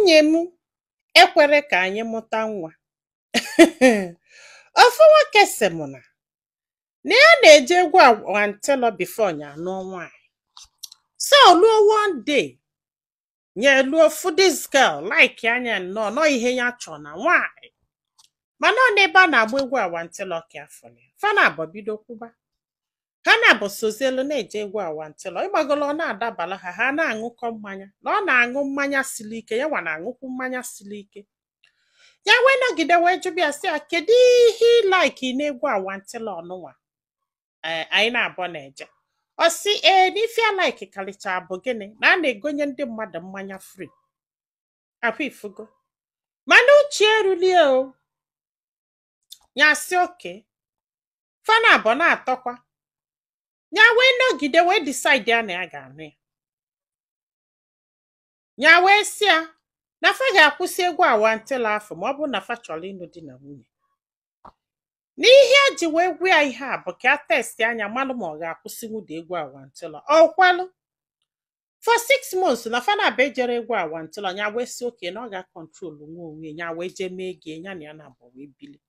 Nwunye m ekwere ka anyị mụta nwa. Ofu nwoke sị m na ya na-eje egwu awantịlọ before ya anụọ nwaanyị. So luo one day, ya eluo fụ this girl, like anya nnọọ nọ ihe ya chọọ na nwaanyị. Mana ọ n'ebe a na-agba egwu awantịlọ ka afọ ya. Fa na-abọ bido kwuba. Ha na-abụ sozielu na-eje egwu awantịlọ. Ịgbagolo ọ na-adabala ha, ha na-aṅụkọ mmanya. Na ọ na-aṅụ mmanya siri ike, ya nwa na-aṅụkwu mmanya siri ike. Ya wee nọgide wee jụbịa ya sị ya, kedu ihe ị like n'egwu awantịlọ ọnụnwa ee anyị na-abọ na-eje? Ọ sị ee, n'ife a like karịcha bụ gịnị na a na-egonye ndị mmadụ mmanya free. Akwa ifugo, mana uche erulie o. Ya sị oke fana abụọ na-atọkwa. Ya wee nọgide wee decide ya na ya ga-anụ ya. Ya wee sị ya na fa ga-akwụsị egwu awantịlọ afọ ma ọ bụrụ na fa chọrọ ịnụ di na nwunye. N'ihe a ji wee gwa ya ihe a bụ ka a test anya malụ ma ọ ga-akwụsịnwu dị egwu awantịlọ. Ọ kwalụ for 6 months na fa na-abịa ejere egwu awantịlọ. Ya wee sị oke na ọ ga-acontrol nwa onwe ya, wee jee mee ego ya na ya na-abụ wee bili.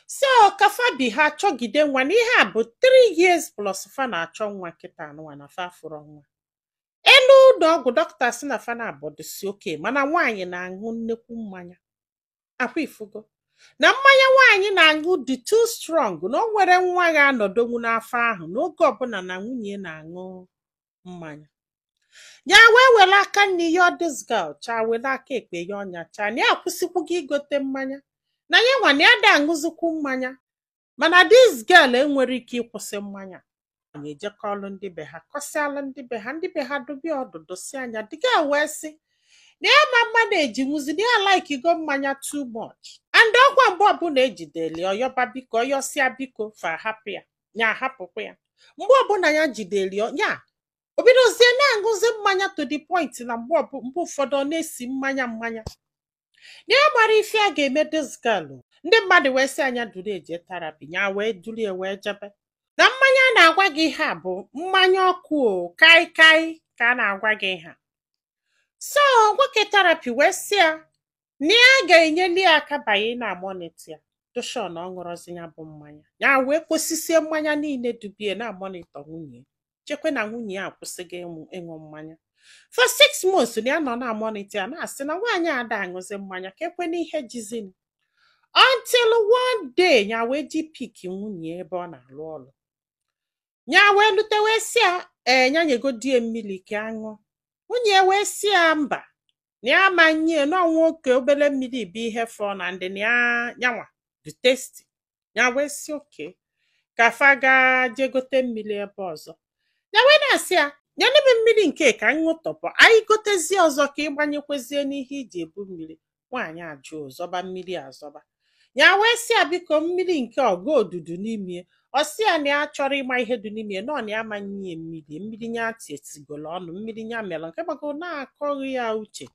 So ka fa bi, ha chọgide nwa, na ihe a bụ 3 years plus fa na-achọ nwa kịta anụnwa na fa afụrọ nwa. Elu ụlọ ọgwụ, dọkịta sị na fa na-abụ dịsi oke, mana nwaanyị na-aṅụ nnekwu mmanya. Akwa ifugo na mmanya nwaanyị na-aṅụ dị too strong, na o nwere nwa ga-anọdonwu n'afọ ahụ n'oge ọbụla na nwunye na-aṅụ mmanya. Ya wee were aka nne ya this girl chaa, were aka ekpe ya ọnya chaa, na ya akwụsịkwugo igote mmanya, na ya nwa na ya da aṅụzikwu mmanya. Mana this girl enwere ike ịkwụsị mmanya. Anyị ejekọọlụ ndị be ha, kọsịalụ ndị be ha, ndị be ha dobie ọdụdụ si anya. The girl wee sị na ya ma mmadụ ejinwuzi, na ya like go mmanya too much, and ọkwa mgbe ọbụla ejideli ọyọba biko, ọyọsịa biko, fa ahapụ ya, ya ahapụkwa ya. Mgbe ọbụla ya jideli ya, o bidozie na-aṅụzi mmanya to the point na mgbe ụfọdụ ọ na-esi mmanya mmanya. Na ya mara ife a ga-eme this girl. Ndị mmadụ wee sị anya duru eje therapy. Ya wee durie wee jebe. Na mmanya a na-agwa gị ihe a bụ mmanya ọkụ o kai kai ka a na-agwa gị ihe a. So nwoke therapy wee sị ya na ya ga-enyeli ya aka banye na monitor ya dosho na ọ ṅụrọzi ya bụ mmanya. Ya wee kwụsịsie mmanya niile dubie na monitor nwunye, chekwe na nwunye ya akwụsịghị ịṅụ mmanya for 6 months. Na ya nọ na monitor ya, na-asị na nwaanyị ada aṅụzi mmanya, ka ekwe n'ihe jizini, until one day ya wee ji pick nwunye ebe ọ na-alụ ọlụ. Ya wee lute wee sị ya ee, ya nyegodie mmiri ka aṅụọ. Nwunye ya wee sị ya mba, na ya ma nye na nwoke obere mmiri bụ ihe fọ na ndị na ya nyanwa dị tasty. Ya wee sị oke, ka fa gaa jee gote mmiri ebe ọzọ. Ya wee na-asị ya nyere m mmiri nke ka m ṅụtọpụ, anyị gotezie ọzọ ka ị gbanyekwezie n'ihe iji ebu mmiri. Nwaanyị ajụ zọba mmiri azọba. Ya wee sị ya biko, mmiri nke ọgụ odudu n'ime. Ọ sị ya na ya chọrọ ịma ihe dị n'ime, nọ na ya amanye mmiri mmiri ya tietigolo ọnụ mmiri ya mere nke gbago na-akọghị ya uche.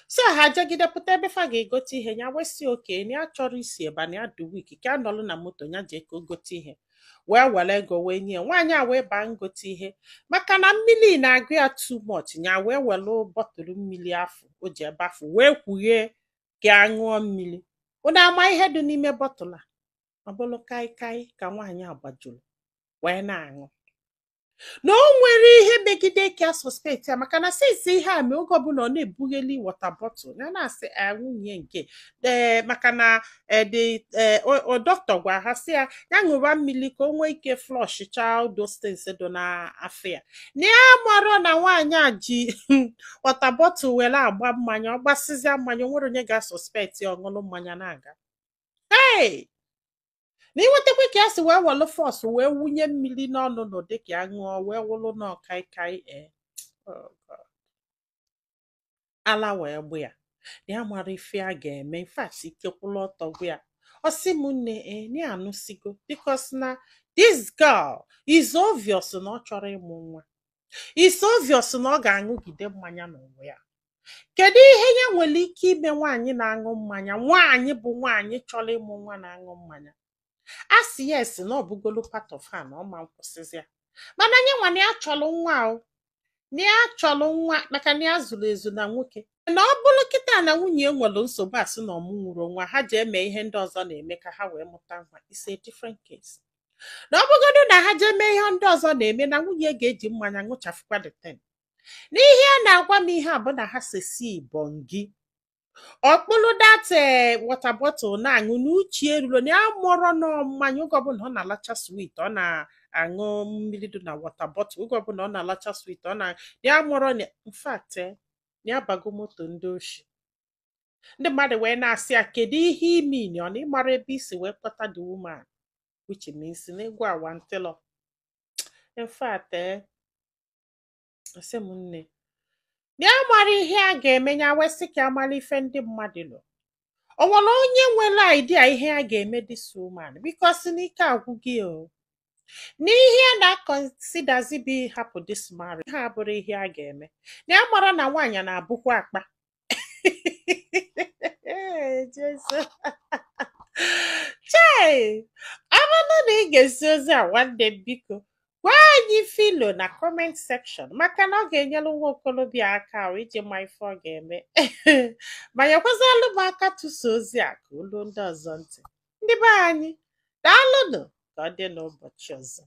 So ha jegide pụta ebe fa ga-egote ihe. Ya wee sị oke, na ya chọrọ isi ebe na ya dị weak, ka a nọlụ na moto ya jee ka o gote ihe. Wee were ego wee nye nwaanyị a, wee baa ngote ihe, maka na mmiri na-agụ ya too much. Ya wee were bottle mmiri afọ o ji ebe afọ wee kwughe ka a ṅụọ mmiri. Unu ama ihe dị n'ime bottle a? Ọ bụrụ kaikai ka nwaanyị a gbajuru wee na-aṅụ. Na o nwere ihe megide ka suspect ya, maka na since ihe a mee, oge ọbụla ọ na-ebugheli water bottle ya, na-asị nwunye nke ee, maka na dọkịta gwara ha sị ya ya ṅụwa mmiri ka o nwee ike flush chaa those things dị n'afọ ya. Na ya marọ na nwaanyị a ji water bottle were agba mmanya. Ọ gbasịzịa mmanya, o nwere onye ga-suspect ya, ọṅụlụ mmanya na-aga. Hey! Na ịnwetakwa ka ya si wee welu force wee wunye mmiri n'ọnụ n'ụdị ka ya ṅụọ, wee wụlụ nọ kaikai. Ee, oh God. Ala wee gbụ ya. Ya mara ife a ga-eme. In fact, ike kwụlụ ọtọ gwa ya. Ọ sị m nne, ee, na ya anụsigo, because na this girl is obvious na ọ chọrọ ịmụ nwa, is obvious na ọ ga-aṅụgide mmanya n'ụwa ya. Kedu ihe ya nwere ike ime nwaanyị na-aṅụ mmanya, nwaanyị bụ nwaanyị chọrọ ịmụ nwa na-aṅụ mmanya? A sị yes, na ọ bụgolu part of her, na ọ ma nkwụsịzi ya, mana nye nwa na ya chọrọ nwa o. Na ya chọrọ nwa maka na ya zuru ezu na nwoke, na ọ bụrụ kịta na nwunye ya nwere nsogbu, asị na ọmụ nwụrụ nwa, ha ji eme ihe ndị ọzọ na-eme ka ha wee mụta nwa, it's a different case. Na ọ bụgodu na ha jee mee ihe ndị ọzọ na-eme, na nwunye ga-eji mmanya ṅụchafụkwa the thing. N'ihe a na-agwa m, ihe a bụ na ha sesi ibongi ọkpụlụ that water bottle na-aṅụ n'uche erulo na ya mụrọ nọ mmanya. Oge ọbụla ọ na-alacha sweet, ọ na-aṅụ mmiri dị na water bottle. Oge ọbụla ọ na-alacha sweet, ọ na ya mụrọ na, in fact, ya bago moto ndị oshi. Ndị mmadụ wee na-asị ya, kedu ihe imi ọ na ịmara ebe isi wee kpọta the woman, which means na egwu awantịlọ. In fact, asị m nne na ya mara ihe a ga-eme, ya wee sị ka amara ife ndị mmadụ lụ. O nwere onye nwere idea ihe a ga-eme this woman? Because n'ike agwụghị o n'ihe a na-aconsiderzi bụ ịhapụ this marriage. Ha abụrụ ihe a ga-eme na ya mara na nwaanyị na-abụkwa akpa. Jesu! Chei! Ọ bụrụ na ị ga-esi ozi a, nwanne m, biko gwa anyị filo na comment section, maka na ọ ga-enyere nwa okorobịa aka ahụ iji ma ife ọ ga-eme, ma nyekwazalụ m aka tụsa ozi a ka olu ndị ọzọ ntị. Ndị be anyị, daalụnụ. Ka ọ dị n'ụbọchị ọzọ.